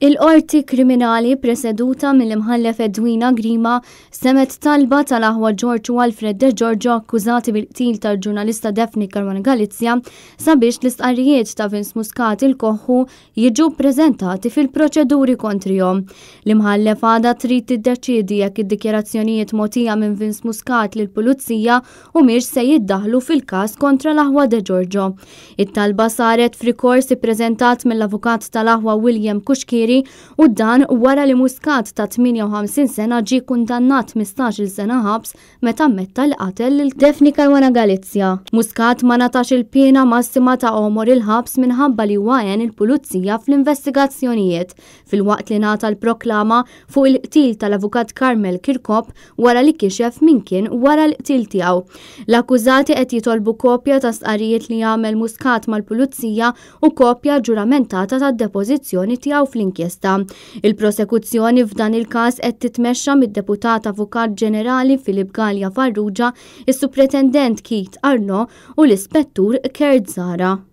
Il-Qorti Kriminali preseduta mill-Imħallef Edwina Grima semgħet talba tal-aħwa George u Alfred De Giorgio akkużati bil-qtil tal-ġurnalista Daphne Caruana Galizia sabiex l-istqarrijiet ta' Vince Muscat il-Koħħu jiġu ppreżentati fil-proċeduri kontrihom. L-Imħallef għadha trid tiddeċiedi jekk id-dikjarazzjonijiet mogħtija minn Vince Muscat lill-Pulizija humiex se jiddaħħlu fil-każ kontra l-aħwa De Giorgio. It-talba saret f'rikors ippreżentat mill-avukat tal-aħwa William Cuschieri u dan wara li Muscat ta' 58 sena ġie kundannat 15-il sena ħabs meta ammetta li qatel lil Daphne Caruana Galizia. Muscat ma ngħatax il-piena massima ta' għomor il-ħabs minħabba li huwa għen il-pulizija fl-investigazzjonijiet, filwaqt li ngħata l-proklama fuq il-qtil tal-avukat Carmel Kirkop wara li kixef min kien wara l-qtil tiegħu. L-akkużati qed jitolbu kopja ta' stqarrijiet li għamel Muscat mal-pulizija u kopja ġuramentata tad-depożizzjoni tiegħu fl-inkjesta. Il-prosekuzzjoni f'dan il-każ qed titmexxa mid-Deputat Avukat Ġenerali Philip Galea Farrugia, is-Supretendent Keith Arnaud u l-Ispettur Kurt Zahra.